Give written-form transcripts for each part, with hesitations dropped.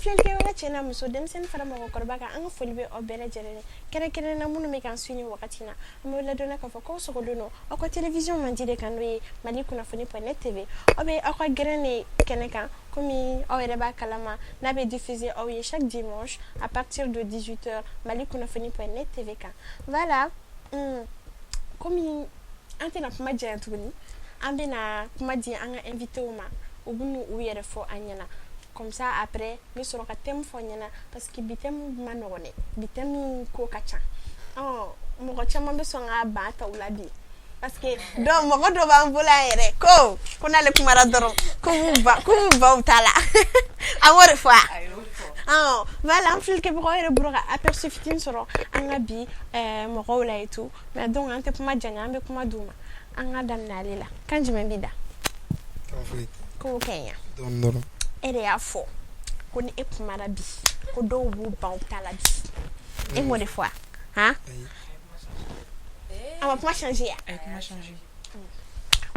Filɛlikɛbaga, cɛ n'a muso, denmisɛnnin fara mɔgɔkɔrɔba kan, an ka foli bɛ aw bɛɛ lajɛlen ye, kɛrɛnkɛrɛnnen na minnu bɛ k'an suit nin wagati na. An b'aw ladɔnniya k'a fɔ k'aw sɔgɔlen don aw ka télévision mandi de kan, n'o ye Mali kunnafoni.net TV. Aw bɛ aw ka gɛrɛn de kɛnɛ kan. Komi aw yɛrɛ b'a kalama, n'a bɛ diffuser aw ye chaque dimanche à partir de 18h Mali kunnafoni.net TV kan. Voilà, komi an tɛna kuma janya tuguni, an bɛna kuma di an ka invitéw ma, u bɛna u yɛrɛ fɔ an ɲɛna. Comme ça, après, n bɛ sɔrɔ ka thème fɔ ɲɛna, parce que bi thème ma nɔgɔn dɛ, bi thème ko ka ca. Ɔ mɔgɔ caman bɛ sɔn ka ban ta u la bi, parce que dɔw, mɔgɔ dɔ b'an bolo yan yɛrɛ, ko n'ale kumara dɔrɔn, k'u b'u ban u ta la. An b'o de fɔ a. Ɔ voilà, an filɛlikɛbagaw yɛrɛ bɔra ka aperçu fitinin sɔrɔ an ka bi mɔgɔw la et tout. Mais donc an tɛ kuma janya, an bɛ kuma d'u ma. An ka daminɛ ale la. Kan jumɛn b'i da? Kan foyi tɛ. K'o kɛ ɲa. Dɔɔni dɔrɔn. E de y'a fɔ ko ni e kumara bi, ko dɔw b'u ban u ta la bi. E m'o de fɔ wa? Han? Ayi. A ma kuma changer ya? A ye kuma changer.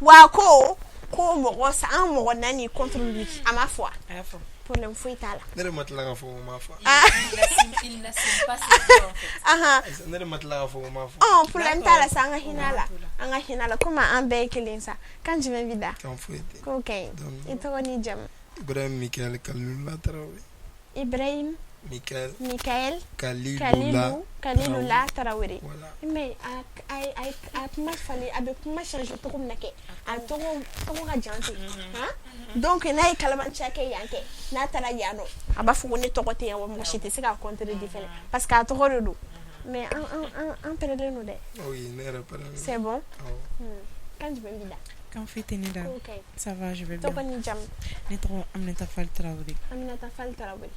Wa ko mɔgɔ sa, an mɔgɔ naani contre lui, a ma fɔ wa? A y'a fɔ. Problème foyi t'a la. Ne de ma tila k'a fɔ ko n m'a fɔ. Ah. Il n'assume pas ses mots, en fait. Ne de ma tila k'a fɔ ko n m'a fɔ. Ɔn, problème t'a la sa, an ka hinɛ a la, an ka hinɛ a la, komi an bɛɛ ye kelen sa. Kan jumɛn b'i da? Kan foyi tɛ. K'o kɛ ɲi. Dɔɔni I dɔrɔn. tɔgɔ n'i jamu? Ibrahim Michael Kalilula Tarawele. Ibrahim Michael Michael Kalilula. Kalilu Kalilula Tarawele. Voilà. Mais a kuma falen, a bɛ kuma changer cogo min na kɛ, a tɔgɔ ka jan ten han. Donc n'a ye kalabanciya kɛ yan kɛ, n'a taara yan nɔ, a b'a fɔ ko ne tɔgɔ tɛ yan wa, mɔgɔ si tɛ se k'a contredire fɛnɛ, parce que a tɔgɔ de don. Mais an pɛrɛlen don dɛ. Oui, ne yɛrɛ pɛrɛnnen don. C'est bon. Awɔ. Kan jumɛn b'i da? Kan foyi tɛ ne da. K'o kɛ. Ça va, je vais bien. Tɔgɔ ni jamu? Ne tɔgɔ Aminata Fall Tarawele. Aminata Fall Tarawele,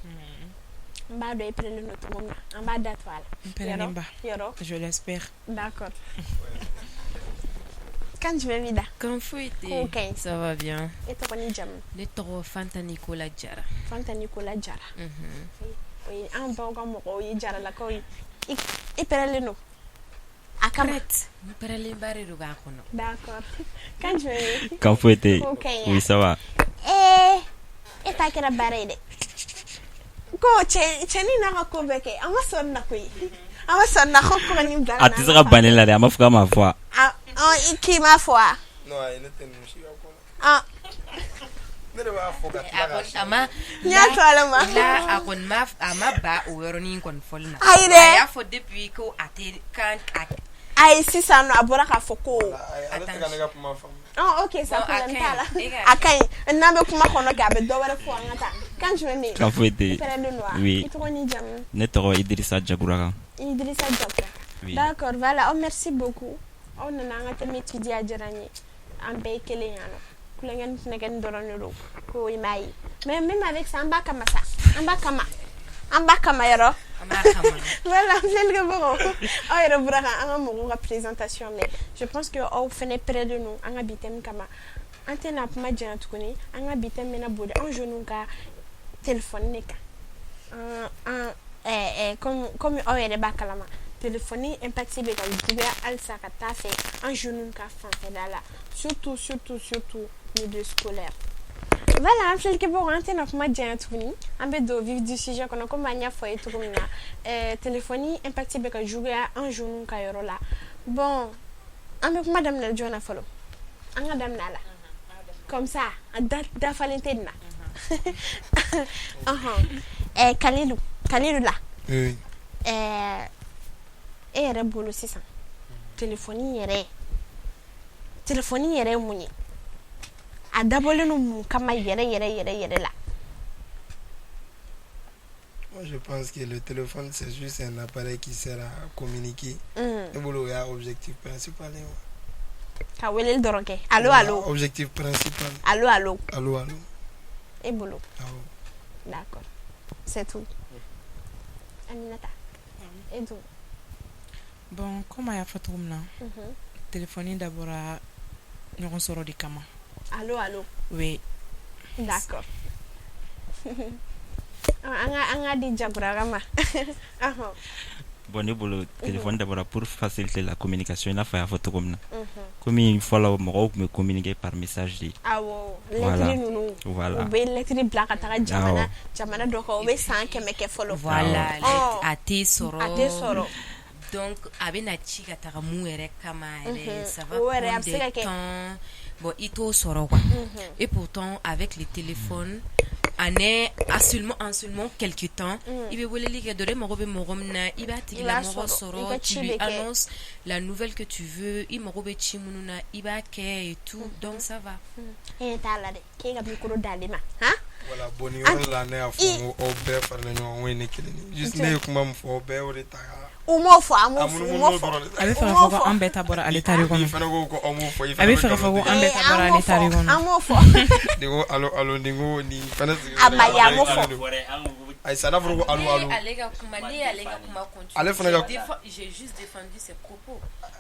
n b'a dɔn e pɛrɛlen don cogo min na, an b'a da to a la. N pɛrɛnnen ba. Yɔrɔ? Je l'espère. D'accord. Kan jumɛn b'i da? Kan foyi tɛ. K'o ka ɲi. Ça va bien. E tɔgɔ ni jamu? Ne tɔgɔ Fanta Nicolas Jara. Fanta Nicolas Jara. O ye an baw ka mɔgɔw ye, Jaralakaw ye. I pɛrɛlen don a kama? Prête. N pɛrɛlenba de don k'a kɔnɔ. D'accord. Kan jumɛn bɛ yen? Kan foyi tɛ yen. K'o ka ɲi. Oui, ça va. Ee, e ta kɛra baara ye dɛ. Ko cɛ cɛnin n'a ka ko bɛɛ kɛ, an ma sɔn nin na koyi, an ma sɔn nin na ko ka nin bila. A tɛ se ka ban ne la dɛ, a ma fɔ k'a ma fɔ wa. Ah, i k'i ma fɔ wa? Non, ayi, ne tɛ ninnu si ka ko la. Ah. Ne de b'a fɔ ka tila A k'a kɔni a ma N y'a to ala ma. La a kɔni ma, a ma ba o yɔrɔnin kɔni fɔli ma. Ayi dɛ. A y'a fɔ depuis ko a tɛ kan a Ayi, sisan nɔ, a bɔra k'a fɔ ko Ayi, ale tɛ ka ne ka kuma faamu. Ah, ok, sa Bon, a problème ka t'a la. ɲi. E A ka ɲi. N'an bɛ kuma kɔnɔ kɛ, a bɛ dɔ wɛrɛ fɔ, an ka taa. Kan jumɛn bɛ yen? Kan foyi tɛ I yen. pɛrɛnnen don wa? Oui. I tɔgɔ ni jamu? Ne tɔgɔ Idrissa Jaguraka. Idrissa Diakura. Oui. D'accord, voilà. Oh, merci beaucoup. Aw nana an ka thème étudier, a diyara n ye. An bɛɛ ye kelen yan nɔ. Kulonkɛ ni tulonkɛ dɔrɔn de don. Ko i m'a ye. Mais même avec ça, an b'a kama sa. An b'a kama. An b'a kama yɔrɔ. An b'a kama. Voilà, filɛlikɛbagaw, aw yɛrɛ bɔra ka an ka mɔgɔw ka présentation mɛn. Je pense que aw fɛnɛ pɛrɛlen don an ka bi thème kama. An tɛna kuma janya tuguni. An ka bi thème bɛna boli an jeunes ka téléphone de kan. An comme aw yɛrɛ b'a kalama, téléphone impact bɛ ka juguya halisa ka taa fɛ an jeunes ka fanfɛla la, surtout, surtout, surtout milieu scolaire. Voilà, an filɛlikɛbagaw, an tɛna kuma janya tuguni, an bɛ don vif du sujet kɔnɔ. Komi an y'a fɔ a ye cogo min na, téléphone impact bɛ ka juguya an jeunes ka yɔrɔ la. Bon, an bɛ kuma daminɛ jɔn na fɔlɔ? An ka daminɛ a la, comme ça a da dafalen tɛ nin na. Ɔhɔn, Kalilu la. Oui. E yɛrɛ bolo sisan, téléphone yɛrɛ ye mun ye? A dabɔlen don mun kama yɛrɛ yɛrɛ yɛrɛ yɛrɛ la? Moi, je pense que le téléphone, c'est juste un appareil qui sert à communiquer. Ne bolo, o y'a objectif principal ye wa. Ka weleli dɔrɔn kɛ, allo? Voilà, Allo? Objectif principal. Allo, allo? Allo, allo. E bolo? Awɔ. D'accord, c'est tout. Aminata, e dun? Bon, comme a y'a fɔ cogo min na, téléphone dabɔra ɲɔgɔn sɔrɔ de kama. Allo, allo? Oui. D'accord. An ka di Jaguraga ma. Ɔhɔn. Bon, ne bolo, téléphone dabɔra pour faciliter la communication, i n'a fɔ a y'a fɔ cogo min na. Komi fɔlɔ, mɔgɔw tun bɛ communiquer par message de. Awɔ. Voilà. Lettre ninnu. Voilà. U bɛ lettre bila ka taga jamana dɔ kan, o bɛ san 100 kɛ fɔlɔ. Voilà. Ɔ. A tɛ sɔrɔ. A tɛ sɔrɔ. Donc a bɛ na ci ka taga mun yɛrɛ kama yɛrɛ, ça va O yɛrɛ, a prendre bɛ se ka des kɛ. temps. Bon, i t'o sɔrɔ quoi. Et pourtant, avec les téléphones, en seulement quelques temps, i bɛ weleli kɛ dɔrɔn, i mago bɛ mɔgɔ min na, i b'a tigilamɔgɔ sɔrɔ, i sɔrɔ, ka tu ci lui bɛ kɛ. annonces la nouvelle que tu veux, i mago bɛ ci minnu na, i b'a kɛ et tout. Donc ça va. E ɲɛ t'a la dɛ, k'e ka micro d'ale ma han. Voilà, bon, nin yɔrɔ la, ne y'a fɔ n ko aw bɛɛ faralen ɲɔgɔn kan, o ye ne kelen de ye. Juste, ne ye kuma min fɔ, aw bɛɛ y'o de ta ka U m'o fɔ, an m'o a fɔ, u munumunu m'o fɔ. dɔrɔn de. A bɛ fɛ U k'a m'o fɔ ko fɔ. an bɛɛ ta bɔra ale ta de N'i kɔnɔ. fana ko ko aw m'o fɔ, i A fana bɛ bɛ fɛ k'a fɔ nkalon ko tigɛ. an bɛɛ ta Eh, bɔra an ale m'o ta de fɔ, kɔnɔ. an m'o fɔ. Nin ko allo allo, nin ko nin fana sigilen A ma ye, an m'o fɔ. Ayi sa, n'a fɔra ko allo allo. Ale ka kuma, ne y'ale ka kuma continuer. Ale fana ka- J'ai juste défendu ses propos.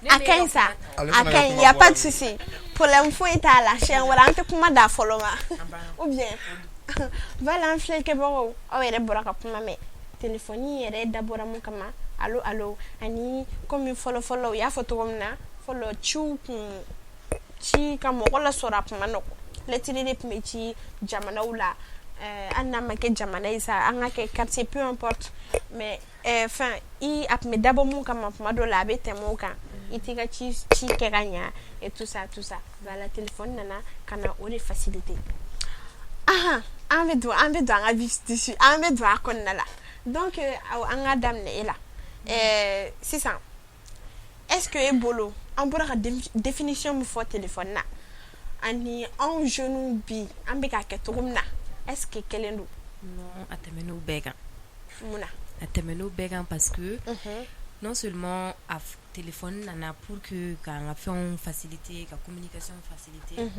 A ka ɲi sa. Ale A fana ka ka ɲi, kuma y a pas de bɔra. souci, problème foyi t'a la. Siɲɛ wɛrɛ an tɛ kuma da fɔlɔ ma, ou bien? Voilà, an filɛlikɛbagaw, aw yɛrɛ bɔra ka kuma mɛn, telefɔni yɛrɛ dabɔra mun kama, allo allo, ani komi fɔlɔ fɔlɔ, u y'a fɔ cogo min na, fɔlɔ ciw kun ci ka mɔgɔ lasɔrɔ, a kun ma nɔgɔn, lɛtiri de tun bɛ ci jamanaw la. Hali n'a ma kɛ jamana ye sa, an ka kɛ quartier, peu importe, mais fɛn i a tun bɛ dabɔ mun kama, tuma dɔw la a bɛ tɛmɛ o kan, i t'i ka ci ci kɛ ka ɲa et tout ça, tout ça. Voilà, téléphone nana ka na o de faciliter. Ahan, an bɛ don an ka vif du sujet, an bɛ don a kɔnɔna la. Donc awɔ, an ka daminɛ e la. Sisan, est ce que e bolo, an bɔra ka définition min fɔ téléphone na, ani anw jeunes bi, an bɛ k'a kɛ cogo min na, est ce que kelen don? Non, a tɛmɛn'o bɛɛ kan. Mun na? A tɛmɛn'o bɛɛ kan parce que non seulement a téléphone nana pour que k'an ka fɛnw faciliter, ka communication faciliter,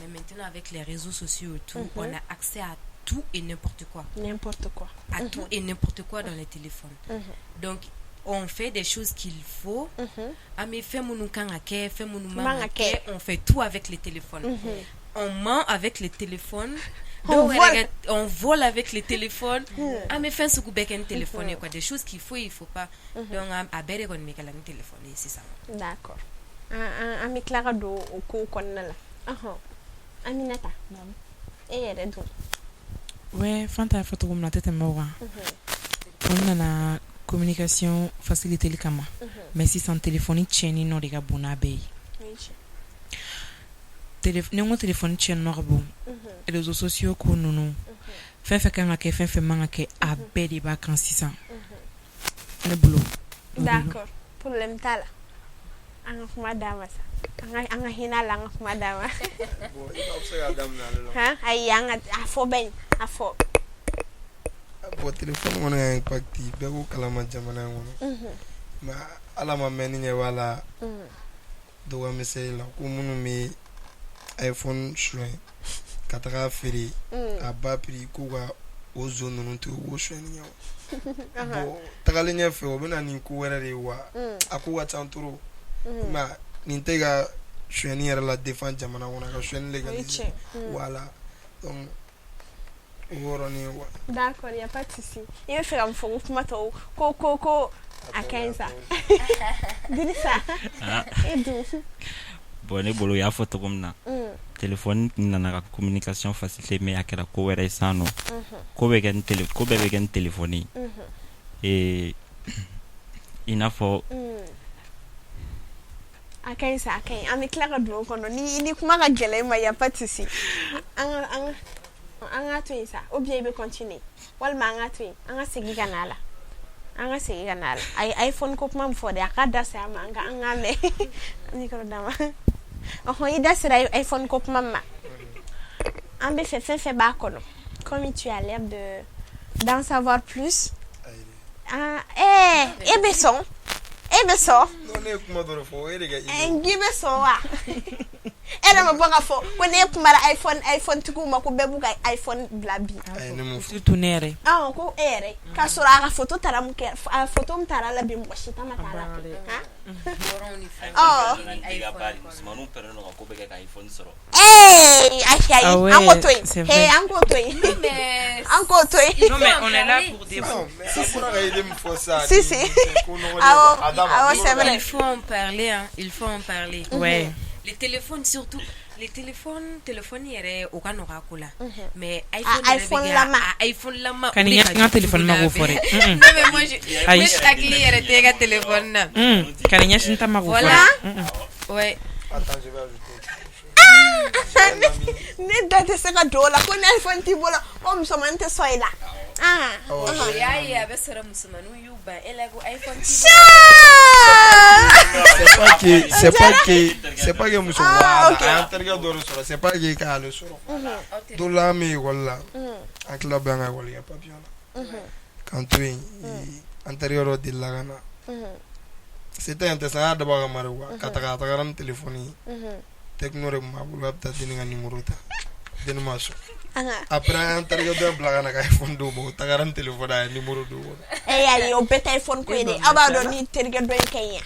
mais maintenant, avec les réseaux sociaux et tout, on a accès à tout et n'importe quoi. N'importe quoi. À tout et n'importe quoi dans les téléphones. Donc on fait des choses qu'il faut. An bɛ fɛn minnu kan ka kɛ, fɛn minnu man Man ka ka kɛ. kɛ, on fait tout avec les téléphones. On ment avec les téléphones. On Dɔw yɛrɛ vole. On vole avec les téléphones. An bɛ fɛn sugu bɛɛ kɛ ni téléphone ye quoi, des choses qu'il faut, il faut pas. Donc a bɛɛ de kɔni bɛ kɛ la ni téléphone ye sisan. D'accord, an bɛ tila ka don o kow kɔnɔna la. Ɔhɔn, Aminata, e yɛrɛ dun? Ouais, Fanta y'a fɔ cogo min na, a tɛ tɛmɛ o kan. O nana communication faciliter kama. Mais sisan, téléphone tiɲɛni nɔ de ka bon n'a bɛɛ ye. O ye tiɲɛ. Ni n ko téléphone tiɲɛni nɔ ka bon, réseaux sociaux ko ninnu, fɛn fɛn kan ka kɛ, fɛn fɛn man ka kɛ, a bɛɛ de b'a kan sisan. Ne bolo, o de don. D'accord, problème t'a la, an ka kuma d'a ma sa, an ka hinɛ a la, an ka kuma d'a ma. Bon, i b'a bɛ se k'a daminɛ ale la. Han, ayi, an ka a fɔ bɛɛ ye, a fɔ. Bon, téléphone kɔni ka impact, bɛɛ k'o kalama jamana in kɔnɔ. Mais ala ma mɛn ni ɲɛ b'a la, dɔgɔ misɛn la ko minnu bɛ iPhone suɲɛ ka taga feere à bas prix, k'u ka o zon ninnu to yen, u k'o suɲɛni kɛ. Bon, tagalen ɲɛfɛ, o bɛ na nin ko wɛrɛ de ye wa, a ko ka ca trop. Mais nin tɛ ka suɲɛni yɛrɛ la défend jamana kɔnɔ, a ka suɲɛni O ye légaliser. tiɲɛ. Voilà, donc o yɔrɔnin ye quoi. D'accord, y a pas de souci. I bɛ fɛ ka mun fɔ ko kuma tɔw ko a ka ɲi sa? Dirisa, e dun? Bon, ne bolo, u y'a fɔ cogo min na, téléphone nana ka communication faciliter, mais a kɛra ko wɛrɛ ye sisan nɔ. Ko bɛɛ bɛ kɛ ni téléphone ye. Ee, i n'a fɔ A ka ɲi sa, a ka ɲi, an bɛ tila ka don o kɔnɔ. Ni kuma ka gɛlɛn i ma, y a pas de souci, an ka to yen sa, ou bien i bɛ continuer, walima an ka to yen, an ka segin ka na a la, an ka segin ka na a la. A ye iPhone ko kuma min fɔ dɛ, a ka da se a ma, an ka mɛn micro d'a ma. Ɔhɔn, i da sera iPhone ko kuma min ma, an bɛ fɛ fɛn fɛn b'a kɔnɔ, comme tu as l'air de d'en savoir plus. Ayi. Ah, eh, e bɛ sɔn, e bɛ sɔn? Non, ne ye kuma dɔ de fɔ, o ye de ka N k'i bɛ sɔn wa? E yɛrɛ ma bɔ k'a fɔ ko ne kumara iPhone iPhone tigiw ma ko bɛɛ b'u ka iPhone bila bi. Ayi, ne m'o fɔ. Surtout ne yɛrɛ. Ah, ko e yɛrɛ k'a sɔrɔ a ka photo taara mun kɛ, a photo min taara la bi, mɔgɔ si ta ma taa la ten han. Ɔ. Musomaninw pɛrɛnnen don ka ko bɛɛ kɛ ka iPhone sɔrɔ. Ee, ayi ayi. Ah ouais, an k'o to yen. C'est vrai. Ee, an k'o to yen, an k'o to yen. Non, mais on est là pour débattre. Non, mais a bɔra ka idée min fɔ sisan. Si, si. Ko nɔgɔlen Awɔ, quoi. A d'a ma, awɔ, ko c'est vrai. Il faut en parler, hein. Il faut en parler. Les téléphones surtout, les téléphones, téléphone yɛrɛ o ka nɔgɔ a ko la. Mais iPhone Ah, yɛrɛ bɛ iPhone kɛ lama. a iPhone lama. Ka nin o de ɲɛ- n ka téléphone ma k'o fɔ dɛ. Non, mais moi je Ayi. ne hakili yɛrɛ tɛ e ka téléphone na. Ka nin ɲɛsin ta ma k'o fɔ dɛ. Voilà. Ouais. Attends, je vais ajouter autre chose. Ne da tɛ se ka don o la ko ni iPhone t'i bolo ko musomanin tɛ sɔn i la. Ah. Awɔ, O y'a ye a bɛ sɔrɔ musomaninw y'u ban e la ko iPhone t'i C'est pas que muso, Ah, voilà, ok. a y'an terikɛ dɔ de sɔrɔ, c'est pas que k'ale sɔrɔ. Don dɔ la, an bɛ ekɔli la, an tila bɛɛ an ka ekɔli kɛ papier la k'an to yen, an terikɛ dɔ delila ka na, c'était intéressant, an y'a dabɔ a kama de quoi, ka taga, a tagara ni téléphone ye, Tecno de tun b'a bolo, a bɛ taa denni ka numéro ta, denni ma sɔn. Après, an y'an terikɛ dɔ in bila ka na ka iPhone d'o ma, o tagara ni téléphone, a ye numéro d'o kɔnɔ. E y'a ye, o bɛɛ tɛ iPhone ko ye dɛ. Aw b'a dɔn ni terikɛ dɔ in ka ɲi yan.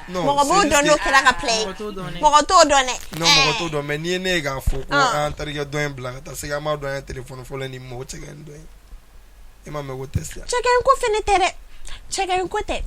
Non, mɔgɔ b'o c'est dɔn juste n'o que- kɛra ka play. Mɔgɔ t'o dɔn dɛ. Mɔgɔ t'o dɔn dɛ. Non, mɔgɔ t'o dɔn, mais n'i ye ne ye k'a fɔ ko Ah. an terikɛ dɔ in bila ka taa, c'est que an b'a dɔn an ye téléphone fɔlɔ ni mɔgɔ cɛ ka ɲi dɔ ye, e m'a mɛn ko test ya. Cɛkɛ ko fɛnɛ tɛ dɛ. Cɛkɛ ko tɛ.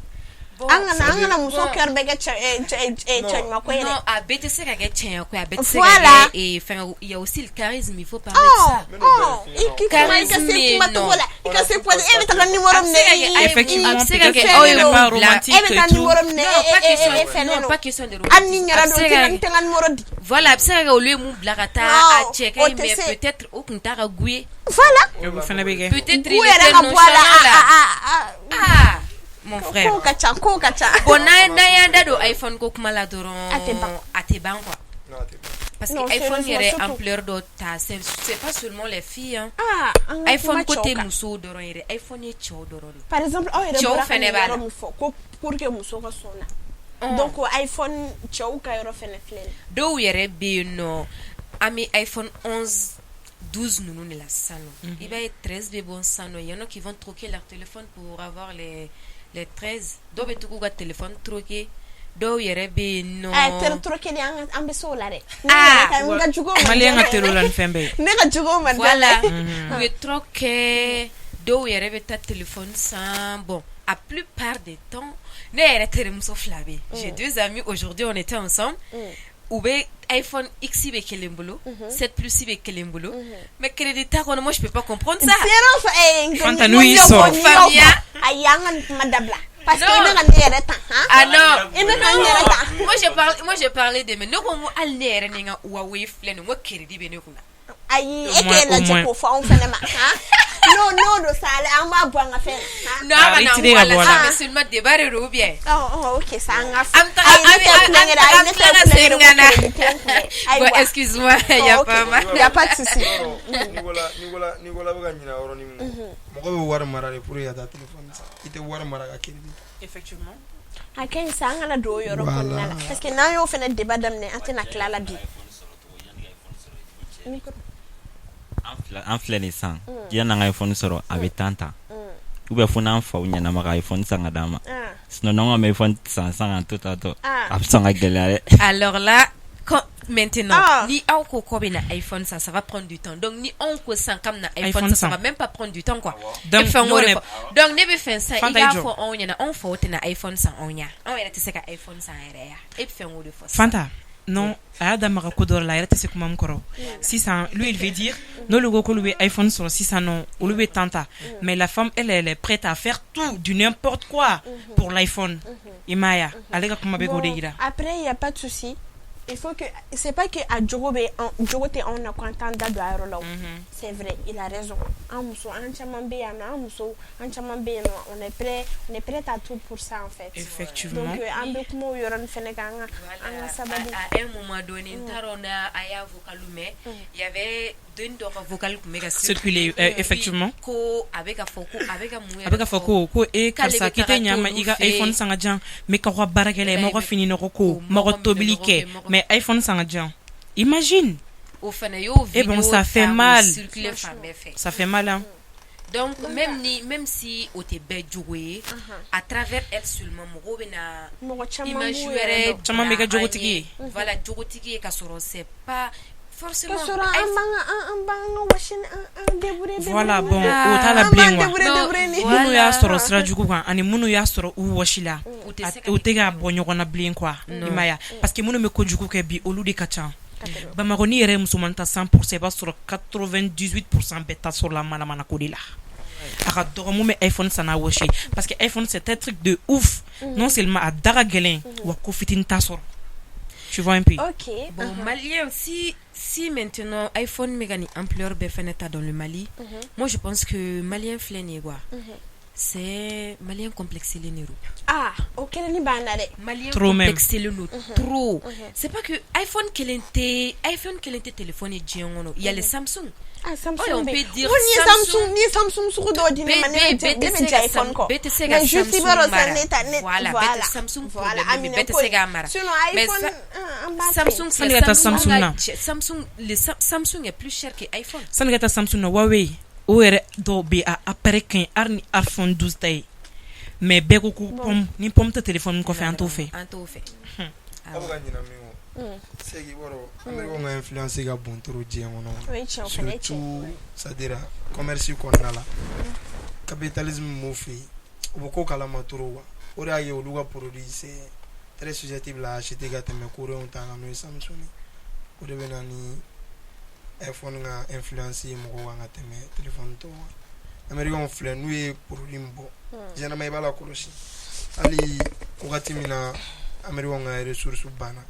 An kana muso cœur bɛɛ kɛ cɛ cɛ cɛ ɲuman ko ye dɛ. Non, a bɛɛ tɛ se ka kɛ cɛɲa ko ye, a bɛɛ tɛ se Voilà. ka kɛ fɛngɛ, il y a aussi le charisme, il faut parler de ça. Mais non, Ɔ, i k'i kuma, i ka se Charisme, kuma cogo la, i ka se poser, e bɛ taga numéro A bɛ minɛ se ka kɛ Effectivement, a bɛ se ka kɛ peut-être aw qu'elle ye n'est pas mun bila. romantique E bɛ taa et tout. numéro minɛ, Non, pas e e e question, fɛnnen non, don. pas question de Hali ni romantisme. ɲɛra A bɛ don, se n ka tɛ n ka numéro di. Voilà, a bɛ se ka kɛ olu ye mun bila ka taa, Non, a cɛ ka o ɲi, tɛ mais se. peut-être o kun t'a ka goût ye. Voilà. O fana bɛ kɛ. Peut-être Goût il yɛrɛ était ka bɔ a la. nonchalant là. A a a. Ah, mon frère. Kow ka ca, kow ka ca. Bon, n'an y'an da don iPhone ko kuma la dɔrɔn, A tɛ ban. a tɛ ban quoi. Non, a tɛ ban. Parce que Non, iPhone sérieusement, yɛrɛ surtout- ampleur dɔ ta, c'est pas seulement les filles, hein. Ah, an ka iPhone kuma ko cɛw tɛ kan. musow dɔrɔn ye dɛ, iPhone ye cɛw dɔrɔn de ye. Par exemple, aw yɛrɛ Cɛw bɔra ka fɛnɛ nin b'a yɔrɔ la. min fɔ ko pour que muso ka sɔn na. Donc iPhone, cɛw ka yɔrɔ fɛnɛ filɛ nin ye. Dɔw yɛrɛ bɛ yen nɔ, an bɛ iPhone 11, 12 ninnu de la sisan nɔ, i b'a ye 13 bɛ bɔ sisan nɔ, il y en a qui vont troquer leur téléphone pour avoir les 13. Dɔw bɛ to k'u ka téléphone troquer, dɔw yɛrɛ bɛ yen nɔ. Ɛ, teri troquer an an bɛ se o la dɛ. Ne Ah. yɛrɛ ka n ka jugu o ma. Malien ka teri o la ni fɛn bɛɛ ye. Ne ka jugu o ma. Voilà, u bɛ troc kɛ, dɔw yɛrɛ bɛ taa téléphone san. Bon, a plupart des temps, ne yɛrɛ terimuso fila bɛ yen, j'ai deux amis, aujourd'hui on était ensemble, u bɛ iPhone X bɛ kelen bolo, 7 plus bɛ kelen bolo, mais crédit t'a kɔnɔ. Moi, je peux pas comprendre ça. Zéro fa Fanta, n'u y'i sɔrɔ. Faamuya. Ayi, an ka nin kuma dabila. Parce que i Non. bɛ ka ne yɛrɛ ta han. Ah non. I bɛ ka n yɛrɛ ta. Moi j'ai parlé de, mais ne ko n ko hali ne yɛrɛ ni n ka Huawei filɛ nin ye, n ko crédit bɛ ne kunna. Ayi, Au e moins, k'e au lajɛ moins. k'o fɔ anw fɛnɛ ma han. N'o don sa, an b'a bɔ an ka fɛn na han. Non, an Ah, kana i tire ka bɔ a la bɔ a sa, la. mais seulement débat de don ou bien? Ɔ ɔ, ok sa, an ka fɔ. An bɛ taga Ayi, ne an tɛ bɛ an kulonkɛ dɛ, ayi, an ne bɛ tɛ tila ka kulonkɛ segin dɛ, ka na. ko crédit tɛ n kun dɛ. Bon, Ayiwa. excuse-moi, y a Ok, pas mal. y a pas de souci. Nicolas, Nicolas, Nicolas bɛ ka ɲinɛ yɔrɔnin min kɔ, mɔgɔ bɛ wari mara de pour que ka taa téléphone san, i tɛ wari mara ka crédit ta. Effectivement. A ka ɲi sa, an kana don o yɔrɔ Voilà. kɔnɔna la. Parce que n'an y'o fɛnɛ débat daminɛ, an tɛna tila la bi. Micro. An filɛ nin san, yanni an ka iPhone sɔrɔ, a bɛ temps ta, ou bien fo n'an faw ɲɛna ma ka iPhone san ka d'an ma. Sinon n'anw ka iPhone san san k'an to tantɔ, a bɛ sɔn ka gɛlɛya dɛ. Alors là, quand, maintenant, Ah. ni aw ko k'aw bɛna iPhone san, ça va prendre du temps. Donc ni anw ko san k'an bɛna iPhone iPhone san, ça san. va même pas prendre du temps quoi. Donc, E fɛn nous, on o de est- fɔ. Donc ne bɛ fɛn san, i Fanta, i k'a jɔ. fɔ anw ɲɛna, anw faw tɛna iPhone san anw ɲɛ. Anw yɛrɛ tɛ se ka iPhone san yɛrɛ ya. E bɛ fɛn o de fɔ sisan. Fanta, non, a y'a da maga ko dɔ la, a yɛrɛ tɛ se kuma min kɔrɔ. Sisan, lui, il veut dire, n'olu ko k'olu bɛ iPhone sɔrɔ sisan nɔ, olu bɛ temps ta. Mais la femme, elle, elle est prête à faire tout, du n'importe quoi pour l'iPhone. I m'a ye wa? Ale ka kuma bɛ k'o de Bon, yira. après, il n'y a pas de souci. Il faut que. C'est pas que a jogo bɛ an jogo tɛ anw na ko an t'an da don a yɔrɔ la o. C'est vrai, il a raison. An muso, an caman bɛ yan nɔ, an muso, an caman bɛ yen nɔ, on est prêt à tout pour ça en fait. Effectivement. Donc an bɛ kuma o yɔrɔnin fɛnɛ kan, an ka sabali. À un moment donné, n t'a dɔn n'a a y'a vocal mɛn, il y avait den dɔ ka vocal tun bɛ ka Circuler, effectivement. Ko a bɛ ka fɔ ko a bɛ ka mun A bɛ ka fɔ ko e k'ale karisa bɛ k'i tɛ taga ɲa ma t'olu i ka fɛ yen. iPhone san ka jan, mais k'aw ka baara kɛ la, mɔgɔ fini nɔgɔ ko, Ko mɔgɔ mɔgɔ tobili minɛnɔgɔ kɛ, kɛ, mais iPhone san ka jan. Imagine. O fana y'o Et bon, vidéo ça fait ta k'o mal. circuler fan bɛɛ fɛ. Ça fait mal, hein. Donc même si o tɛ bɛɛ jogo ye, à travers elle seulement mɔgɔw bɛ na mɔgɔ caman image b'u yɛrɛ wɛrɛ dɔn. Caman bɛ kɛ bila an jogotigi ye. ye. Voilà, jogotigi ye ka sɔrɔ c'est pas forcément Ka sɔrɔ an b'an ka an b'an ka wɔsi ni an débrouiller. Voilà, bon, débrouiller o t'a la an bilen b'an quoi. débrouiller Non, débrouiller ni. Minnu y'a voilà. sɔrɔ sira jugu kan ani minnu y'a sɔrɔ u wɔsi la, U tɛ se ka u kɛ tɛ ka kelen ye. bɔ ɲɔgɔn na bilen quoi. I Non. m'a ye wa? Parce que minnu bɛ kojugu kɛ bi, olu de ka ca. Bamakɔ n'i yɛrɛ ye musomanin ta 100%, i b'a sɔrɔ 98% bɛɛ ta sɔrɔla manamana ko de la. A ka dɔgɔ mun bɛ iPhone san n'a wɔsi ye, parce que iPhone, c'est un truc de ouf. Non seulement a da ka gɛlɛn, wa ko fitinin t'a sɔrɔ. Tu vois un peu? Ok. Bon, Malien, si maintenant iPhone bɛ ka nin ampleur bɛɛ fɛnɛ ta dans le Mali, moi je pense que Malien filɛ nin ye quoi. C'est Malien complexé len de don. Ah, o kelenni b'an na dɛ. Malien Trop même. complexé len don trop. C'est pas que iPhone kelen tɛ téléphone ye diɲɛ kɔnɔ. Il y a les Samsung. Ah, Samsung Ouais, on bɛ peut yen. dire N ko n'i ye Samsung. Samsung, n'i ye Samsung sugu dɔw di ne ma, ne bɛ Bɛɛ ne tɛ bɛ se jɛ ka iPhone kɔ. bɛɛ tɛ se ka Mais juste i Samsung b'a dɔn sisan mara. ne ta ne Voilà, bɛɛ tɛ Samsung voilà, problème bɛ, a minɛ bɛɛ tɛ ko se ye. k'a mara. Sinon Mais iPhone an b'a to yen. Samsung Sani filɛ ka taa Samsung Samsung ka na. Samsung, le Samsung est plus cher que iPhone. Sani ka taa Samsung na, Huawei o yɛrɛ dɔw bɛ yen, a appareil ka ɲi hali ni iPhone 12 ta ye, mais bɛɛ ko ko pomme, ni pomme tɛ téléphone kɔfɛ, an t'o fɛ. An t'o fɛ. Aw bɛ ka ɲinɛ min kɔ, c'est que i b'a dɔn, Américains ka influence ka bon trop diɲɛ kɔnɔ. O ye tiɲɛ, o fana ye tiɲɛ. Surtout, c'est à dire commerce kɔnɔna la, capitalisme b'o fɛ yen, u bɛ ko kalama trop quoi. O de y'a ye olu ka produit, c'est très susceptible à acheter ka tɛmɛ coréens ta kan, n'o ye Samsung ye. O de bɛ na ni iPhone ka influence ye mɔgɔw kan ka tɛmɛ téléphone tɔw kan. Américains filɛ, n'u ye produit min bɔ, généralement i b'a la kɔlɔsi, hali wagati min na Américains ka ressources banna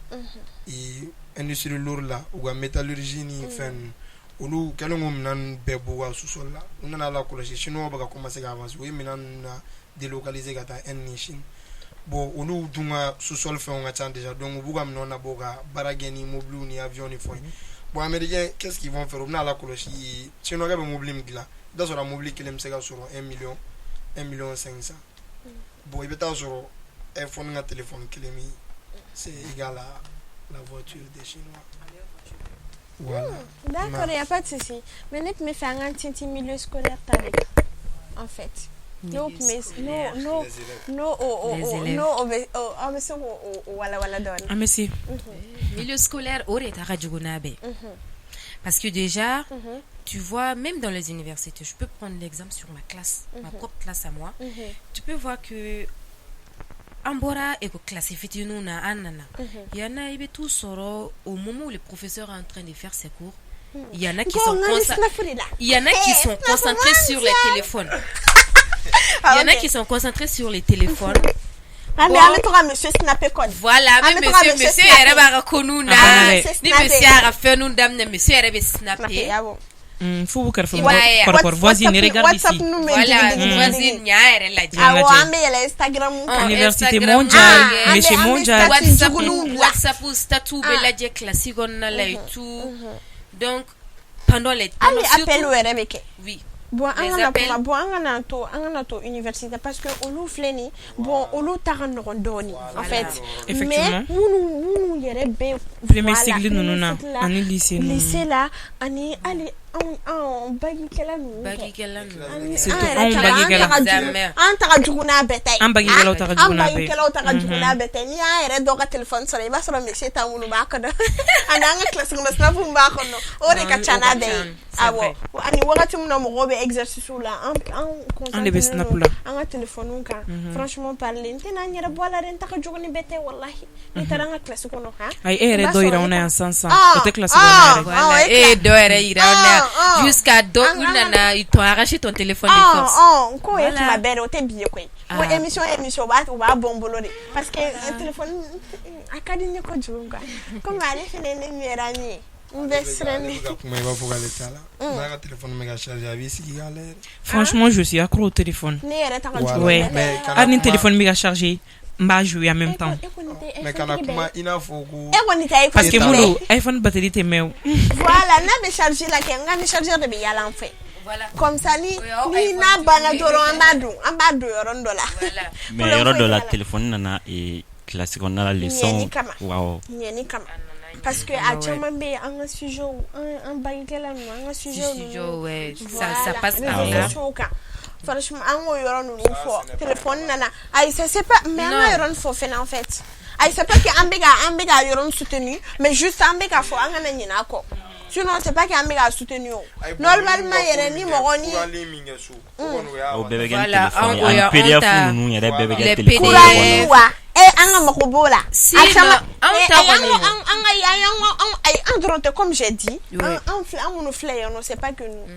industrie lourde la, u ka métallurgie ni fɛn ninnu, olu kɛlen ko minɛn ninnu bɛɛ b'u ka sous-sol la, u nana la kɔlɔsi chinois bɛ ka commencer ka avancer, u ye minɛn ninnu na délocaliser ka taa Inde ni Chine. Bon, olu dun ka sous-sol fɛnw ka ca déjà, donc u b'u ka minɛnw nabɔ ka baara kɛ ni mobiliw ni avion ni fɛnw ye. Bon, américain, qu'est-ce qu'ils vont faire? U bɛna la kɔlɔsi chinois bɛ mobili min dilan, i bɛ taa sɔrɔ a mobili kelen bɛ se ka sɔrɔ 1 million, 1 million 500. Bon, i bɛ taa sɔrɔ iPhone ka téléphone kelen min, c'est égal à la voiture des Chinois. Voilà. D'accord, il n'y a pas de souci. Mais ne tun bɛ fɛ an k'an tintin milieu scolaire ta de kan en fait. N'o tun bɛ n'o n'o o o Les o élèves. n'o o bɛ o aw bɛ se k'o o walawala dɔɔnin. An bɛ se. Milieu scolaire, o de ta ka jugu n'a bɛɛ. Parce que déjà, tu vois, même dans les universités, je peux prendre l'exemple sur ma classe, ma propre classe à moi. Tu peux voir que an bɔra école classe fitininw na, an nana. Il y en a, i bɛ t'u sɔrɔ au moment où le professeur est en train de faire ses cours, il y en a qui sont Ko n ka concentrés. snap de la. Il y en a qui sont concentrés sur les téléphones. Il y en a qui sont concentrés sur les téléphones. Ah, mais an bɛ to ka monsieur snapper kɔni. Voilà, An mais bɛ to ka monsieur, monsieur monsieur snapper. yɛrɛ b'a ka ko nu na. Ah, monsieur Ni snapper. monsieur y'a ka fɛn nu daminɛ, monsieur yɛrɛ bɛ snapper. Snapper, awɔ. F'u b'u kɛrɛfɛ I b'a ye mɔgɔ kɔrɔ voisine, WhatsApp- regarde WhatsApp ici. nu bɛ Voilà, digi digi digi voisine digi. ɲa yɛrɛ lajɛ. Awɔ, lajɛ. an bɛ yɛlɛ Instagram kan. Université Instagram, mondiale, ah, monsieur an bɛ mondial. statut WhatsApp, juguninw bila. WhatsApp statut bɛ lajɛ classe kɔnɔna la et tout. Donc pendant les Hali pendant appel surtout yɛrɛ bɛ kɛ. Oui. Bon, an Les kana appels. kuma, bon, an kana to université parce que olu filɛ nin, bon, olu ta ka nɔgɔn dɔɔni en fait. Mais Effectivement. minnu yɛrɛ bɛ Premier voilà, cycle ninnu na premier cycle la, ani lycée ninnu. Lycée la ani hali anw anw bagikɛla ninnu kɛ. Bagikɛla ninnu. Ani Surtout an yɛrɛ anw ta an ta ka bagikɛla. jugu Examen. an ta ka jugu n'a bɛɛ ta ye. An bagikɛlaw ta ka jugu An n'a bɛɛ ye. bagikɛlaw ta ka jugu n'a bɛɛ ta ye. N'i y'an yɛrɛ dɔw ka téléphone sɔrɔ, i b'a sɔrɔ monsieur ta minnu b'a kɔnɔ ani an ka classe kɔnɔ snap min b'a kɔnɔ, o de ka ca n'a bɛɛ ye. C'est Awɔ, vrai. ani wagati min na mɔgɔw bɛ exercice la, an An de bɛ concentré snap don la. an ka téléphone kan. Franchement parler, n tɛna n yɛrɛ bɔ a la dɛ, n ta ka jugu ni bɛɛ tɛ, wallahi. N'i taara an ka classe kɔnɔ han. Ayi, e yɛrɛ I b'a dɔ sɔrɔ yira ne anw na ta- yan sisan sisan. Ah, O tɛ classe ah, kɔnɔ yɛrɛ. Voilà. Ah, Et dɔ yɛrɛ yira anw na Ah, ah. jusqu'à dɔ An- u an- nana, ils t'ont arraché ton téléphone de force. Ɔn, k'o ye Voilà. tuma bɛɛ de, o tɛ bi ye koyi. Ko Ah. émission émission, u b'a bɔ n bolo de parce que téléphone a ka di n ye kojugu quoi. Komi ale fɛnɛ ye ne meilleur ami ye, n bɛ siran Ale de. bɛ ka kuma, i b'a fɔ k'ale t'a la. N'a ka téléphone bɛ ka charger, a b'i sigi k'a lajɛ. Franchement, je suis accro au téléphone. Ne yɛrɛ ta ka jugu Voilà. Ouais. ni bɛɛ ta ye. Mais kana Hali ni kuma- téléphone bɛ ka charger, n b'a jouer en même temps. E kɔni tɛ Mais iPhone kana tigi kuma bɛɛ ye. i n'a fɔ ko E kɔni tɛ iPhone Parce que tigi mun bɛɛ don, ye. iPhone batterie tɛ mɛn o. Voilà, n'a bɛ charger la kɛ, n ka ni chargeur de bɛ yaala an fɛ. Voilà. Comme ça ni O y'aw ni iPhone n'a banna tigiw ye. dɔrɔn, an b'a don yɔrɔnin dɔ la. Voilà. Mais Problème yɔrɔ foyi dɔ la t'a la. téléphone nana classe kɔnɔna la leçon Ɲɛni kama. Awɔ. Ɲɛni kama. Parce que a caman bɛ yen, an ka sujet, an bangekɛla ninnu, an ka sujet ninnu, ouais, ça passe par réseaux là. Sociaux kan, franchement, an k'o yɔrɔ ninnu fɔ. Téléphone nana, ayi, ça c'est pas, mais an ka yɔrɔ nin fɔ fɛnɛ, en fait, ayi, c'est pas que an bɛ ka yɔrɔ nin soutenu, mais juste an bɛ ka fɔ an kana ɲinɛ a kɔ. Sinon c'est pas que an bɛ ka soutenu o. Normalement yɛrɛ, ni mɔgɔ ni Courant min kɛ so, o kɔni, o y'a O bɛɛ bɛ kɛ ni Voilà, téléphone ye. o Ani y'an PDF ta- ninnu yɛrɛ bɛɛ bɛ Les kɛ téléphone courant kɔnɔ. wa e, an ka mako b'o la. Si, A caman non, anw ta ayi, an kɔni- an ka ayi, an ayi, an dɔrɔn tɛ, comme j'ai dit, an filɛ, an minnu filɛ yan nɔ, c'est pas que nous.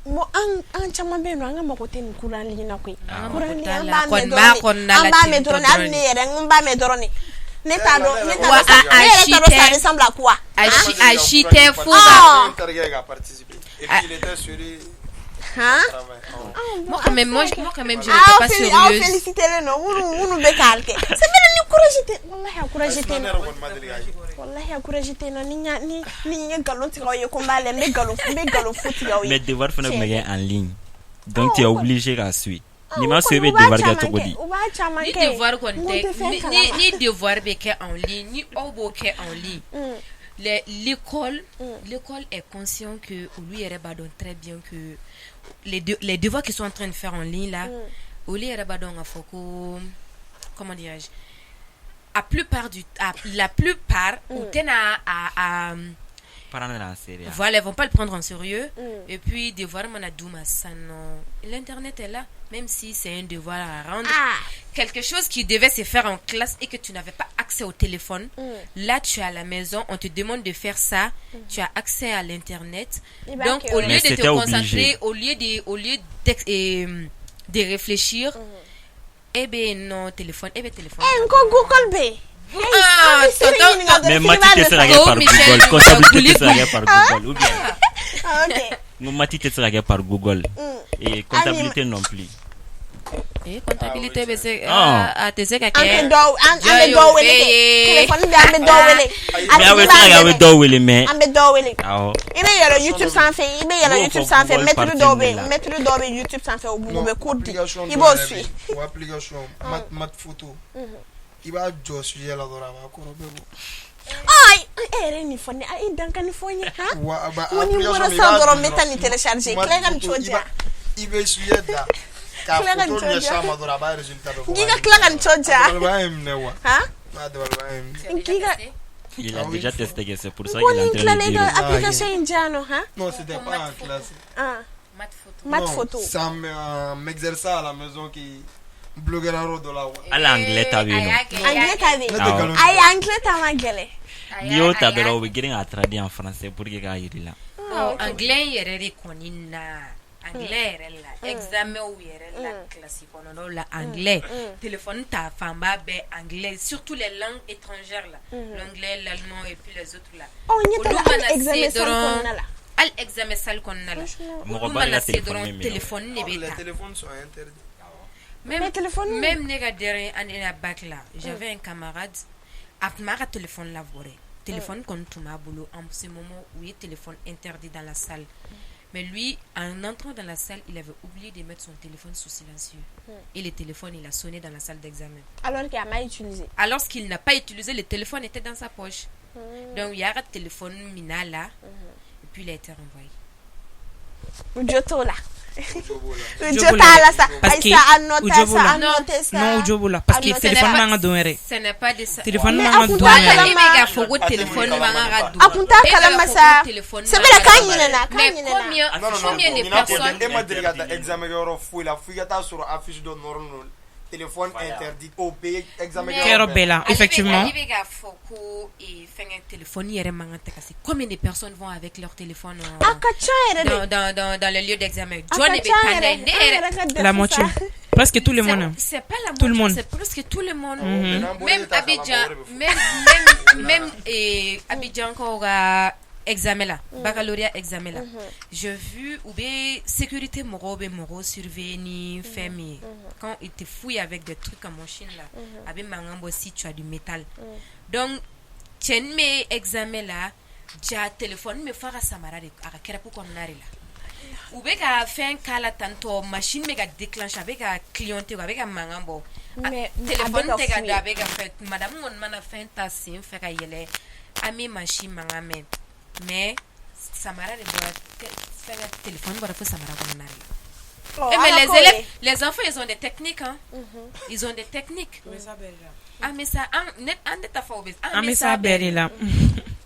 Bon, an caman bɛ yen nɔ, an ka mako tɛ nin cours en ligne na koyi. Cours en ligne, t'a an la. b'a mɛn Kɔni b'a dɔrɔn de, kɔnɔna an la b'a ten mɛn tɔ dɔrɔn de. Hali dɔrɔn ne yɛrɛ, n b'a mɛn dɔrɔn de. Ne t'a dɔn, ne t'a Wa dɔn sa, a ne yɛrɛ si t'a dɔn ça tɛ- ressemble à quoi. A si tɛ fo Ah. ka N terikɛ ka participer et puis il était sérieux. Han? Travail. Moi, quand même, je Aw n'étais pas féli aw sérieuse. Félicité len nɔ, minnu bɛ k'a kɛ. C'est vrai, ni courage tɛ, wallahi, a courage tɛ Ne n na. yɛrɛ kɔni ma deli k'a ye. Wallahi, a courage tɛ n na. Ni n ye nkalon tigɛ aw ye ko n b'a lajɛ, n bɛ nkalon fu tigɛ aw ye. Mais devoir fana tun bɛ kɛ en ligne, donc Ah, tu es o kɔni- obligé k'a suivre. Ah, N'i o ma suivre, i kɔni, bɛ u b'a devoir kɛ caman cogo kɛ, di? U b'a caman Ni kɛ. devoir kɔni N ko n tɛ tɛ fɛn ni kalama. Ni devoir bɛ kɛ en ligne, ni aw b'o kɛ en ligne, l'école est conscient que olu yɛrɛ b'a dɔn très bien que les devoirs qu'ils sont en train de faire en ligne là, olu yɛrɛ b'a dɔn k'a fɔ ko, comment dirais-je, a plupart du à la plupart, u tɛna a Prendre en sérieux. Voilà, ils vont pas le prendre en sérieux. Et puis, devoir mana d'u ma sisan nɔ, l'internet est là, même si c'est un devoir à rendre. Ah. Quelque chose qui devait se faire en classe et que tu n'avais pas accès au téléphone. Là, tu es à la maison, on te demande de faire ça. Tu as accès à l'internet. I b'a Donc, kɛ au o. lieu Mais de te c'était concentrer, obligé. au lieu de réfléchir, eh ben non, téléphone, eh ben téléphone. Eh, n ko Google bɛ yen. Ah, tonton, Mais maths tɛ se ka kɛ Oh, par Michel, Google, comptabilité tɛ se ka Guli, kɛ par Google, ou bien Ah, ok. n ko maths tɛ se ka kɛ par Google et comptabilité non plus. Eh, comptabilité bɛ se Ah. a tɛ se ka An tɛ kɛ. dɔw, an bɛ dɔw wele kɛ. Téléphone bɛ, an bɛ dɔw wele. A Mais aw tigi bɛ se ka b'an kɛ, aw bɛ dɛmɛ. dɔw wele, mais An bɛ dɔw wele. Awɔ. I bɛ yɛlɛ YouTube sanfɛ, i bɛ yɛlɛ N'o YouTube fɔ sanfɛ, Google maître partie dɔw bɛ de yen, la. maître dɔw bɛ YouTube sanfɛ, u bɛ cours di. Application I dɔ b'o yɛrɛ bɛ suit. yen. O application math photo, i b'a jɔ sujet la dɔrɔn, a b'a kɔrɔ bɛɛ bɔ. Ayi, e yɛrɛ ye nin fɔ ne, i dan ka nin fɔ n ye han. Wa a ba N ko ni n application bɔra min, i sisan b'a dɔrɔn, n don bɛ taa dɔrɔn, nin télécharger. math Tila ka nin photo, cogo i di b'a yan. I bɛ sujet da k'a Tila ka nin photo cogo di ɲɛsin a yan. ma dɔrɔn, a b'a résultat bɛɛ bɔ. N k'i ka tila ka nin cogo di yan. Dabaliban ye minɛ wa. Han? N'a dabaliban ye minɛ. N k'i ka Il a Ah oui. déjà testé que c'est pour ça n ko qu'il est ni en n train tilala de i dire. ka application in di yan nɔ han. Non, c'était pas en classe. Ah, Math photo. Math Non, photo. c'est en m'exerçant à la maison qui bloquera yɔrɔ dɔ la quoi. Hali anglais ta bɛ yen nɔ. Anglais ta bɛ Ne yen. tɛ Awɔ. nkalon Ayi, anglais ta ma gɛlɛn. N'i y'o ta dɔrɔn, u bɛ girin k'a traduire en français pour que k'a yir'i la. Bon, anglais yɛrɛ de kɔni na, anglais yɛrɛ la, examen yɛrɛ la, classe kɔnɔnaw la, anglais téléphone ta fanba bɛɛ anglais, surtout les langues étrangères là, l'anglais, l'allemand et puis les autres là. Ɔ, ɲɛ t'a la, Olu hali mana se examen salle dɔrɔn kɔnɔna la. Hali examen salle kɔnɔna la, Franchement. olu Mɔgɔba de mana ka se téléphone dɔrɔn, bɛ minɛ o. téléphone de Non, bɛ les ta. téléphones sont interdits. Même, Mais téléphone- même ne ka dernière année na bac là, j'avais un camarade, a tun b'a ka téléphone labɔ dɛ. Téléphone kɔni tun b'a bolo en ce moment où il y a téléphone interdit dans la salle. Mais lui, en entrant dans la salle, il avait oublié de mettre son téléphone sous silencieux. Et le téléphone, il a sonné dans la salle d'examen. Alors qu'il a mal utilisé. Alors qu'il n'a pas utilisé, le téléphone était dans sa poche. Donc, il y a un téléphone minɛ a la, et puis il a été renvoyé. U jo t'o la. Jo b'o la. U Jo jo b'o t'a la. la sa. Parce Ayi que sa, a u noté jo b'o sa, la. a noté sa. Non, u jo b'o la parce A que noté téléphone sa. man ka don yɛrɛ. Ce n'est pas de ça. Téléphone Mais man a ka kun don t'a yɛrɛ. kalama. E bɛ k'a fɔ ko téléphone man kan ka don. A kun t'a E bɛ k'a kalama fɔ ko sa. téléphone C'est man vrai kan ka k'an don. ɲinɛna, k'an Mais ɲinɛna. combien, Non, non, non, combien de ɲinɛ tɛ dɛ. personnes E ma deli ka taa examen kɛyɔrɔ foyi la fo i ka taa sɔrɔ affiche dɔ nɔrɔlen don téléphone interdit o bɛ examen Kɛyɔrɔ bɛɛ la, effectivement. Ale bɛ k'a fɔ ko fɛngɛ téléphone yɛrɛ man kan tɛ ka se. Combien de personnes vont avec leur téléphone A ka ca yɛrɛ de. dans le lieu d'examen? A Jɔn ka de bɛ ca taa n'a ye? yɛrɛ. Ne An yɛrɛ yɛrɛ ka La DEF moitié. sa. Presque tout le monde. C'est pas la Tout le moitié, monde. c'est presque tout le monde. Maintenant, bɔra Même e t'a kalama, Abidjan, o de bɛ fɔ. même Abidjan kaw ka examen la, baccalauréat examen la. J'ai vu u bɛ sécurité mɔgɔw bɛ mɔgɔw surveiller ni fɛn min ye. Quand ils te fouillent avec des trucs en machine là, a bɛ mankan bɔ si tu as du métal. Donc cɛnin bɛ examen la, ja téléphone bɛ f'a ka samara de, a ka kɛrɛpu kɔnɔna de la. U bɛ ka fɛn k'a la tantɔ, machine bɛ ka déclencher, a bɛ ka clignoter, a bɛ ka mankan bɔ. Mais a bɛ Téléphone ka tɛ ka fouiller. don, a bɛ ka fɛn. Madame kɔni mana fɛn ta sen fɛ ka yɛlɛ. An bɛ mansin mankan mɛn, mais samara de bɔra, fɛngɛ, téléphone bɔra fo samara kɔnɔna de la. Eh, mais les élèves, les enfants, ils ont des techniques, hein. Ils ont des techniques. An bɛ sa an ne an tɛ taa fɔ u bɛ An bɛ s'a bɛɛ de la.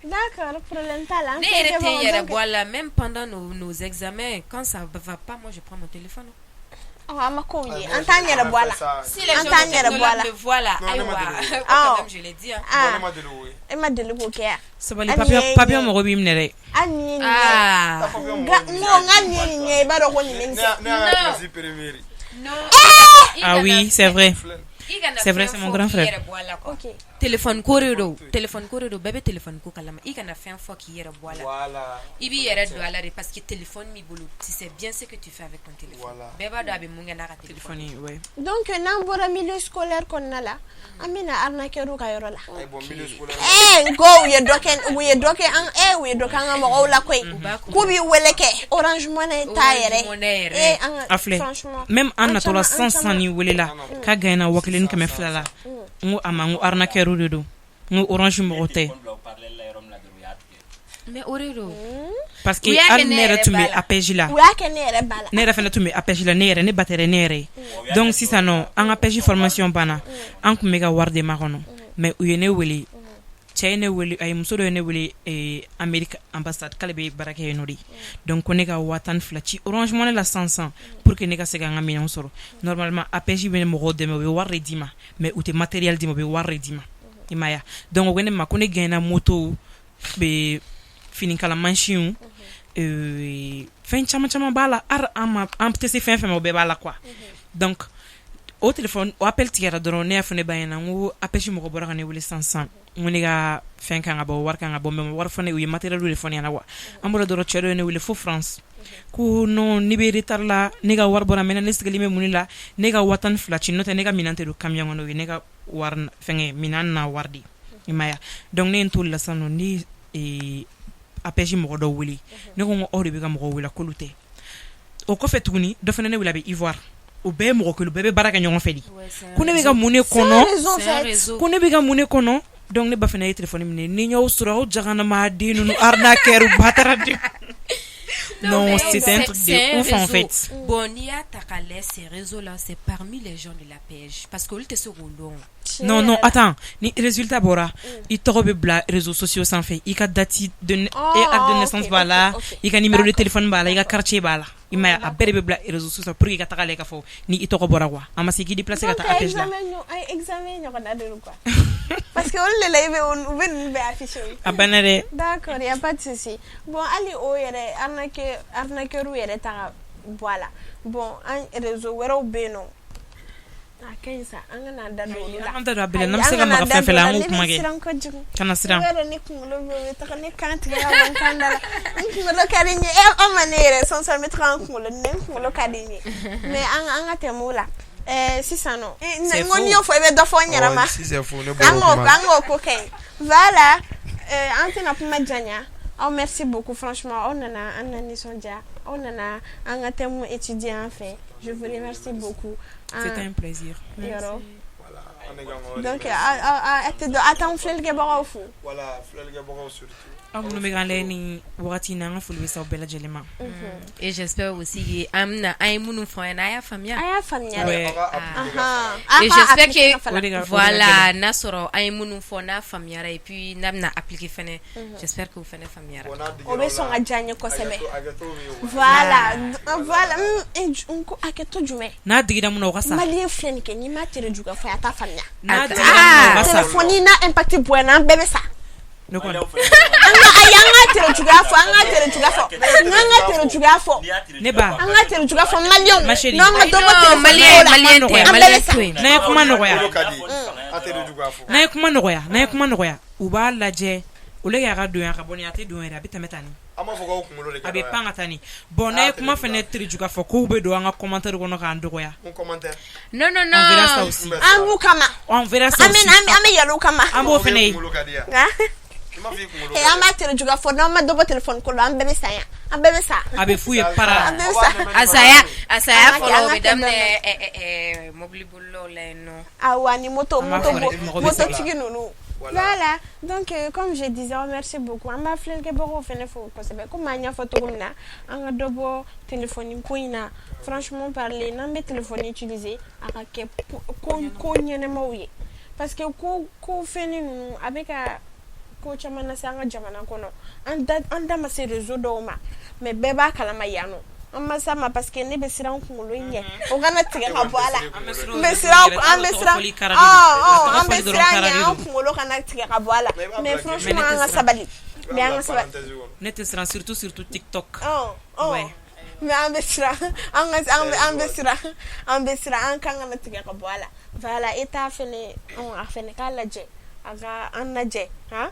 D'accord, problème t'a la. Ne yɛrɛ tɛ n yɛrɛ bɔ a la, même pendant nos examens, quand ça va pas, moi je prends mon téléphone. Ɔ, an ma kow ye, an t'an yɛrɛ bɔ a la. Si les An gens t'an yɛrɛ bɔ a la. me voient là, Non, ne ma ayiwa, deli o. quand même je l'ai dit, hein. Ah, Ne ma deli o ye. E ma deli k'o kɛ yan? Sabali. Hali Papier ni ye papier ɲɛ. Mɔgɔ b'i minɛ dɛ. Hali ni ye nin ye. Ah. Nka n ko n ka nin ye nin ye, i b'a dɔn ko nin bɛ nin kɛ. Ne y'an ka classe première. Non. Ah oui, c'est vrai. I kana C'est vrai, fɛn c'est mon fɔ grand k'i frère. yɛrɛ bɔ a la quoi. Ok. Téléphone ko de don, téléphone ko de don, bɛɛ bɛ téléphone ko kalama. I kana fɛn fɔ k'i yɛrɛ bɔ a la. Voilà. I b'i yɛrɛ don a la de, parce que téléphone b'i bolo, tu sais bien ce que tu fais avec ton téléphone. Voilà. Bɛɛ b'a dɔn a bɛ mun kɛ n'a ka téléphone. Téléphone, ouais. Donc n'an bɔra milieu scolaire kɔnɔna la, an bɛna arnaqueur ka yɔrɔ la. Ayi, bon, milieu scolaire. Ee, ko u ye dɔ kɛ, u ye dɔ kɛ an, ee, u ye dɔ kɛ an ka mɔgɔw la koyi. B'a kun. K'u b'i wele kɛ Orange Money ta yɛrɛ. Orange Money yɛrɛ. Ee, an ka A filɛ, franchement. même an An natɔla caman- an san san caman- ni welela k'a gagnera 1200 la, n ko a ma, n ko arnaqueur de don, n ko Orange mɔgɔ tɛ. Mais o de don. Parce que U y'a kɛ hali ne ne yɛrɛ yɛrɛ tun ba bɛ la. APJ la. U y'a kɛ ne yɛrɛ ba la. Ne yɛrɛ fana tun bɛ APJ la, ne yɛrɛ, ne ba tɛ dɛ, ne yɛrɛ ye. Donc sisan nɔ, an ka APJ formation banna, an tun bɛ ka wari de makɔnɔ, mais u ye ne wele, cɛ ye ne wele, ayi, muso dɔ ye ne wele, Amérique ambassade, k'ale bɛ baara kɛ yen nɔ de. Donc ko ne ka 12,000 ci Orange Money la sisan sisan pour que ne ka se ka n ka minɛnw sɔrɔ. Normalement APJ bɛ mɔgɔw dɛmɛ, u bɛ wari de d'i ma, mais u tɛ matériel d'i ma, u bɛ wari de d'i ma, i m'a ye wa? Donc o ko ne ma ko ne gagnera moto bɛ, finikala mansinw, fɛn caman caman b'a la, an ma an tɛ se fɛn fɛn ma, o bɛɛ b'a la quoi. Donc o téléphone, o appel tigɛra dɔrɔn, ne y'a fɔ ne ba ɲɛna, n ko APJ mɔgɔ bɔra ka ne wele sisan sisan, n ko ne ka fɛn kan ka bɔ, wari kan ka bɔ, mais wari fɔ ne, u ye matériel de fɔ ne ɲɛna quoi. An bɔra dɔrɔn, cɛ dɔ ye ne wele fo France, ko non, ne bɛ retard la, ne ka wari bɔra, maintenant ne sigilen bɛ mun de la? Ne ka 12,000 ci, n'o tɛ ne ka minɛn tɛ don camion kɔnɔ, o ye ne ka wari fɛngɛ minɛn na wari de ye, i m'a ye wa? Donc ne ye n t'o de la sisan nɔ, ne ye APJ mɔgɔ dɔw wele, ne ko n ko aw de bɛ ka mɔgɔw wele, k'olu tɛ. O kɔfɛ tuguni, dɔ fana ne wele, a bɛ Ivoire, o bɛɛ ye mɔgɔ kelen, u bɛɛ bɛ baara kɛ ɲɔgɔn fɛ de, ko ne bɛ ka mun de kɔnɔ, Raison C'est un faite. réseau. ko ne bɛ ka mun de kɔnɔ. Donc ne ba fana ye téléphone minɛ, ni n y'aw sɔrɔ, aw jaganamaden ninnu, arnaqueur batara de. Non, Mais c'est un truc c'est de un ouf en réseau. fait. Bon, n'i y'a ta k'a lajɛ, ces réseaux-là, c'est parmi les gens de l'APEJ. Parce que olu tɛ se k'o dɔn. Non, non, attends, ni résultat bɔra, i tɔgɔ bɛ bila réseaux sociaux sanfɛ, i ka date de Oh, et acte de naissance ok, b'a la, ok. i ka numéro de téléphone b'a la, i ka quartier b'a la, i m'a ye, a bɛɛ de bɛ bila réseaux sociaux pour que i ka taga lajɛ k'a fɔ ni i tɔgɔ bɔra quoi. A ma se k'i déplacer ka Donc taa APJ la. Examen ay examen ɲɔgɔnna de don quoi. Parce que olu de la i bɛ u bɛ ninnu bɛɛ afficher o. A banna dɛ. D'accord, y a pas de souci. Bon, hali o yɛrɛ arnaqueur yɛrɛ ta ka bɔ a la. Bon, an réseau wɛrɛw bɛ yen nɔ. A ka ɲi sa, an kana da don olu la. An da don a bɛɛ la, n'an bɛ se ka maga fɛn fɛn la, an k'o kuma Ne bɛ kɛ. siran kojugu. Kana siran. I b'a dɔn ne kunkolo bɛ, u bɛ taga ne kan tigɛ ka bɔ n kan da la. N kunkolo ka di n ye. E, aw ma ne yɛrɛ sɔn sɔn, n bɛ taga n kunkolo, ne kunkolo ka di n ye. Mais an ka tɛmɛ o la. Ɛɛ, sisan nɔ. C'est N ko n'i faux. y'o fɔ, i bɛ dɔ fɔ n yɛrɛ ma. Si c'est faux, ne An bɔra o k'o kuma. An k'o ko kɛ ɲi. Voilà. An tɛna kuma janya. Aw, merci beaucoup, franchement, aw nana an na nisɔndiya. Aw nana an ka thème étudier an fɛ. Je vous remercie beaucoup. C'était un plaisir. Yɔrɔ. Voilà, an de kan k'aw Donc remercier. a tɛ dɔn, a t'anw filɛlikɛbagaw fo. Voilà, filɛlikɛbagaw surtout. Aw minnu bɛ k'an lajɛ nin wagati in na, an ka foli bɛ s'aw bɛɛ lajɛlen ma. Et j'espère aussi que an bɛna, an ye minnu fɔ an ɲɛna, a y'a faamuya. A y'a faamuya dɛ. Ouais. Aw ka appliquer ka Ahan. Et A ka j'espère appliquer que ka fara. O de ka voilà, n'a sɔrɔ an ye minnu fɔ n'a faamuyara, et puis n'a bɛna appliquer fɛnɛ, j'espère que o fɛnɛ faamuyara. Bon, n'a digir'aw O bɛ sɔn ka la, diya n ye kosɛbɛ. Hakɛto bɛ yen, wa. Voilà, voilà. N ko hakɛto jumɛn? N'a digira mun na, o ka sa. Malien filɛ nin kɛ, n'i m'a tere juguya fɔ, a t'a faamuya. N'a digira mun na, o ka sa. Téléphone n'a impact bonyana, an bɛɛ bɛ sa. Ne kɔni. An ka, ayi, an ka tere juguya fɔ, an ka tere juguya fɔ, n ka tere juguya fɔ. Ne ba. An ka tere juguya fɔ, maliyɛnw. Ma chérie. N'an ma dɔ bɔ Non, téléphone malien ko la, malien tɛ, an bɛɛ malien bɛ sa. to yen. N'an ye kuma nɔgɔya. Olu ka di. A tɛ juguya fɔ. N'an ye kuma nɔgɔya, n'an ye kuma nɔgɔya, u b'a lajɛ au lieu que a ka don yan ka bɔ nin, a tɛ don yɛrɛ, a bɛ tɛmɛ tan ni. An b'a fɔ k'aw kunkolo de ka A bɛ dɔgɔya. pan ka taa ni. Bon, n'an ye kuma fɛnɛ tere juguya fɔ, k'u bɛ don an ka commentaire kɔnɔ k'an dɔgɔya. N commentaire. Non, non, On verra ça non. aussi. An b'u kama. On verra ça An bɛ aussi. an bɛ yɛlɛ u kama. An b'o fɛnɛ ye. Kunkolo ka di yan. Ah. I m'a fɔ i kunkolo Eh, ka an di. b'a tere juguya fɔ, n'an ma dɔ bɔ téléphone ko la, an bɛɛ bɛ sa yan, an bɛɛ bɛ sa. A bɛ f'u ye para. An bɛɛ bɛ sa. A saya An ka kɛ, fɔlɔ, an o ka bɛ kɛ daminɛ dɔɔnin. Mobili bolilaw la yen nɔ. Awa, ni moto An b'a moto fɔ dɛ, mɔgɔ bɛ sa. mototigi ninnu. Voilà, donc comme je disais, merci beaucoup. An b'a filɛlikɛbagaw fɛnɛ fo kosɛbɛ. Komi an y'a fɔ cogo min na, an ka dɔ bɔ téléphone ko in na. Franchement parler, n'an bɛ téléphone utiliser, a ka kɛ ko ɲɛnɛmaw ye, parce que ko fɛnnin ninnu, a bɛ ka ko caman lase an ka jamana kɔnɔ. An da ma se réseau dɔw ma, mais bɛɛ b'a kalama yan nɔ. An ma s'a ma, parce que ne bɛ siran kunkolo in ɲɛ, o kana tigɛ ka bɔ a la. N bɛ siran, an bɛ siran, an bɛ siran ɲɛ, an kunkolo kana tigɛ ka bɔ a la. Mais franchement, an ka sabali, mais an ka sabali. Ne tɛ siran, surtout surtout TikTok. Ouais. Mais an bɛ siran, an ka an bɛ siran, an bɛ siran, an kan kana tigɛ ka bɔ a la. Voilà, État fɛnɛ, a fɛnɛ k'a lajɛ, a ka an lajɛ han.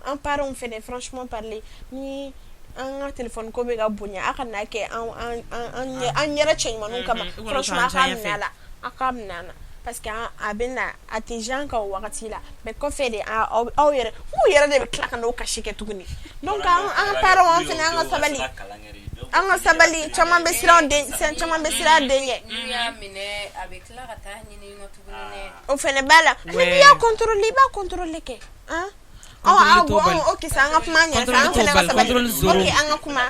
An parents fɛnɛ, franchement parler, ni an ka téléphone ko bɛ ka bonya, a kana kɛ an yɛrɛ cɛɲumaninw kama. Franchement, a k'a minɛ a la, a k'a minɛ an na, parce que a bɛ na, a tɛ jan kan o wagati la, mais kɔfɛ de, aw yɛrɛ, k'u yɛrɛ de bɛ tila ka n'o kasi kɛ tuguni. Donc an parents, an fɛnɛ, an ka sabali, an ka sabali. Caman bɛ siran den, caman bɛ siran den ɲɛ. N'u y'a minɛ, a bɛ tila ka taa ɲini nɔ tuguni dɛ. O fɛnɛ b'a la, mais n'i y'a contrôler, i b'a contrôler kɛ han. Ɔ, bon, ok, sa, an ka kuma an yɛrɛ fɛ, an fɛnɛ ka sabali. Ok, an ka kuma.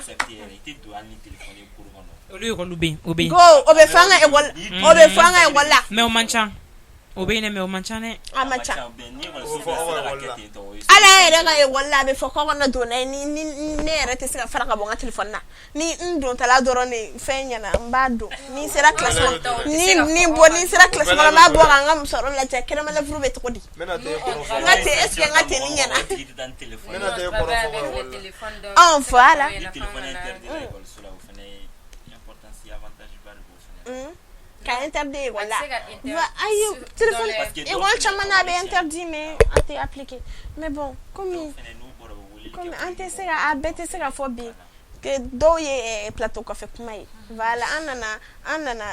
Olu école bɛ yen, o bɛ yen. Ko o bɛ fɔ an ka école, o bɛ fɔ an ka école la. Mais o man ca, o bɛ yen dɛ, mais o man ca dɛ. A man ca. Hali an yɛrɛ ka école la, a bɛ fɔ k'aw kana don n'a ye. Ni ne yɛrɛ tɛ se ka fara ka bɔ n ka téléphone na, ni n dontala dɔrɔn de fɛn ɲɛna, n b'a don. Ni n sera classe kɔnɔ, ni bɔ, ni n sera classe kɔnɔ, n b'a bɔ ka n ka musɔrɔ lajɛ, kɛnɛma lèvre bɛ cogo di, n ka te, est ce que n ka tenue ɲɛna. Ɔn, voilà. Ka interdit école la, ayi, téléphone, école caman na, a bɛ interdit, mais a tɛ appliquer. Mais bon, comme an tɛ se ka a bɛɛ tɛ se ka fɔ bi, que dɔw ye plateau kɔfɛ kuma ye. Voilà, an nana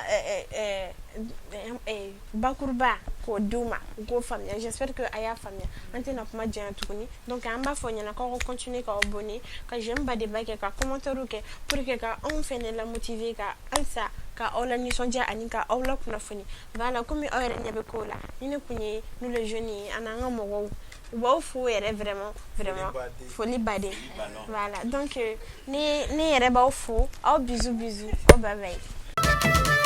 bakuruba k'o d'u ma, u k'o faamuya. J'espère que a y'a faamuya. An tɛna kuma janya tuguni. Donc an b'a fɔ ɲɛna k'aw ka continuer k'aw abonner, ka j'aime ba débat kɛ, ka commentaire kɛ, pour que ka anw fɛnɛ la motiver, ka halisa ka aw la nisɔndiya ani ka aw la kunnafoni. Voilà, komi aw yɛrɛ ɲɛ bɛ kow la, ni ne kun ye nous les jeunes ye, ani an ka mɔgɔw, u b'aw fo yɛrɛ, vraiment vraiment, foli baden. Voilà, donc ne yɛrɛ b'aw fo, aw bisous bisous, aw bye bye.